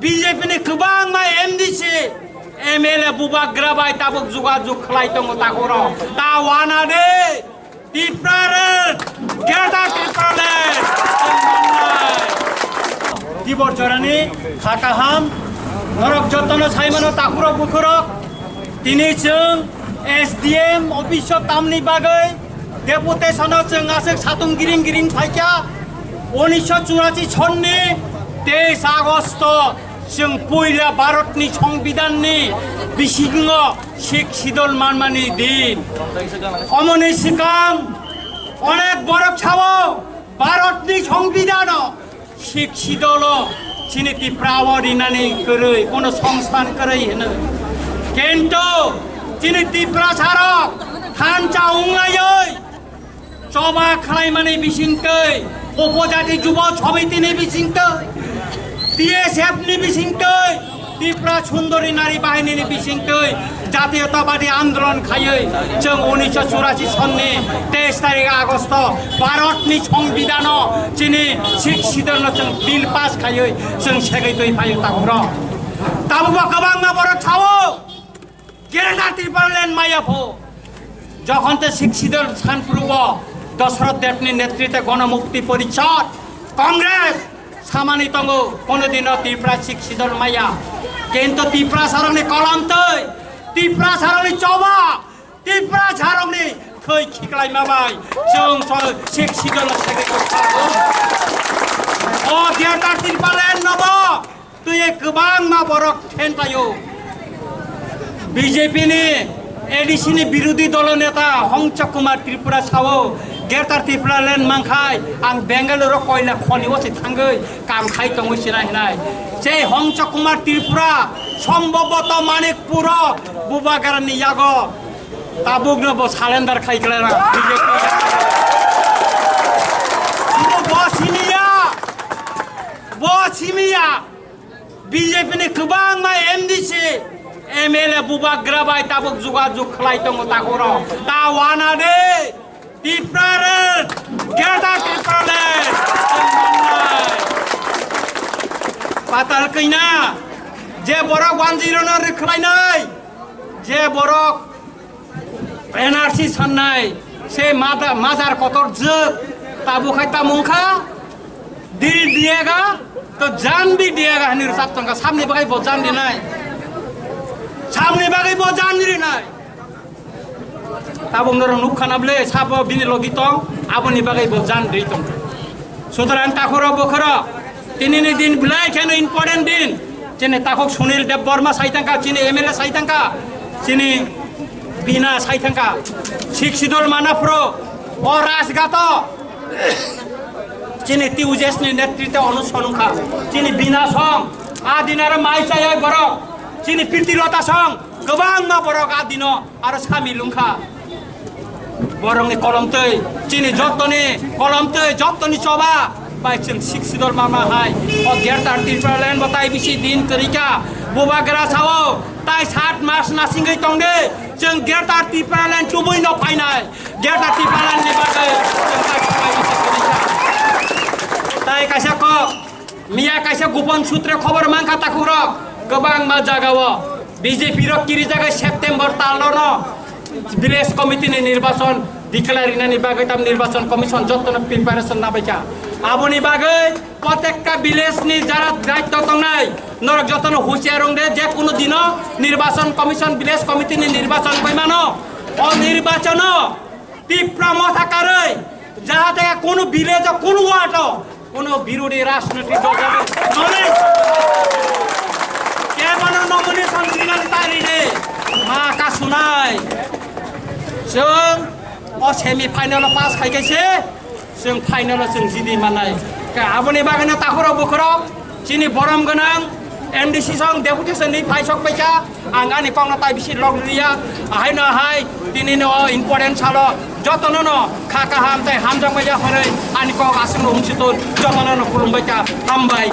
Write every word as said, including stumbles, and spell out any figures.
B J P ni kwbangma M D C, M L A bubagra bai tabuk jugajug khlai tongo takhurok. Ta wana de, Tipra rwng, Greater Tipraland. Tibor jorani kha kaham, norok jotono saimano takhurok bukhurok. Tini chwng S D M office o tamni bagwi deputation o chwng aswk satung giring giring phaikha. Unisho churachi sonni teis Agosto chwng puila Bharatni Songbidanni bisingo Sikh Sidol manmani din. Omoni swkang onek borok sao Bharatni Songbidano Sikh Sidolo chini Tipra o rinani kwrwi, kono songsan kwrwi hino. Kintu chini Tiprasarok thansa wnglaiwi choba khlaimani bisingtwi, Upojati Jubo Somitini bisingtwi, T S F ni bisingtwi, Tripura Sundori Nari Bahinini bisingtwi jatiyotabadi andolon khaiwi chwng unisho churachi sonni teis tarik Agosto Bharatni Songbidano chini Sikh Sidolno chwng bill pass khaiwi chwng segwi twi phaio takhurok. Tabukbo kwbangma borok sao Greater Tipraland maya pho. Jokhon te Sikh Sidol sanprubo Dosroth Debni netritwe Gono Mukti Porishad, Congress samani tongo, kono dino Tipra Sikh Sidol maya. Kintu Tiprasarokni kolom twi, Tiprasarokni choba, Tiprasarokni thwi khiklaima bai chwng so Sikh Sidol no segwi kwthar. O Greater Tipraland nobo twi kwbangma borok thentaio. B J P ni A D C ni birodhi dolo neta Hongchok Kumar Tripura sao, Greater Tipraland mankhai ang Bengaluru koila khoni o se thangwi kam khai tongwi sina hinai. Sei Hongchok Kumar Tripura sombhoboto Manikpuro bubagrani yago tabukno bo surrender khai khlaina B J P. Bo simiya, bo simiya. B J P ni kwbangma M D C, M L A bubagra bai tabuk jugajug khlai tongo takhurok. Ta wana de, Tipra rwng, Greater Tipraland. Patal kina, je borok one zero no rwkhlainai, je borok N R C sannai, se mada-, majar kotor jwk, tabuk khai tamo wngkha, dil diyega, to jan bhi diyega, hani rwchap tongkha, samni bagwi bo jan rinai, samni bagwi bo jan rinai. Tabuk norok nukha na bwle, sabo bini logi tong, aboni bagwi bo jan ri tongkha. Sutorang takhurok bokhorok, tinini din belai kheno important din. Chini takhuk Sunil Debbarma sai thangkha, chini M L A sai thangkha, chini Bina sai thangkha. Sikh Sidol mana phro, o Rajgato, chini T U J S ni netritwe onushoron kha. Chini Bina song, a dinaro mai chayoi borok, chini Pirti Lota song, kwbangma borok a dino aro samil wngkha. Borokni kolomtwi, chini jottoni kolomtwi, jottoni choba bai chwng Sikh Sidol mama hai. O Greater Tipraland bo tai bisi din kwrwi kha. Bubagra sao, tai sat mas nasingwi tongdi, chwng Greater Tipraland tubui no phainai. Greater Tipraland ni bagwi chwng tai tai bisi kwrwi kha. Tai kaisa kok, miya kaisa gupon sutre khobor mankha takhurok, kwbangma jagao B J P rok kirijagwi September talono village committee ni nirbachon declare rinani bagwi tam nirbachon commission jotono preparation labaikha. Aboni bagwi protekta village ni jara daitto tongnai norok jotono husiar wngde, je kunu dino nirbachon commission, village committee ni nirbachon wngwi mano. O nirbachono Tipra motha karwi jahate kunu village o, kunu ward o, kunu birodhi rajnoitik dol nole kebono nomination rinani tari de ma kasunai. Chwng o semi final o pass khai kaise, chwng final o chwng jidi manai. Ka aboni bagwino takhurok bukhurok chini borom gwnang M D C song deputation ni phaisok paikha, ang ani kokno tai bisi log liya, ahaino ahai tini no important salo jotono no kha kaham tai hamjakmaya hwnwi ani kok aswkno umsiton jotono no khulumbaikha, hambai.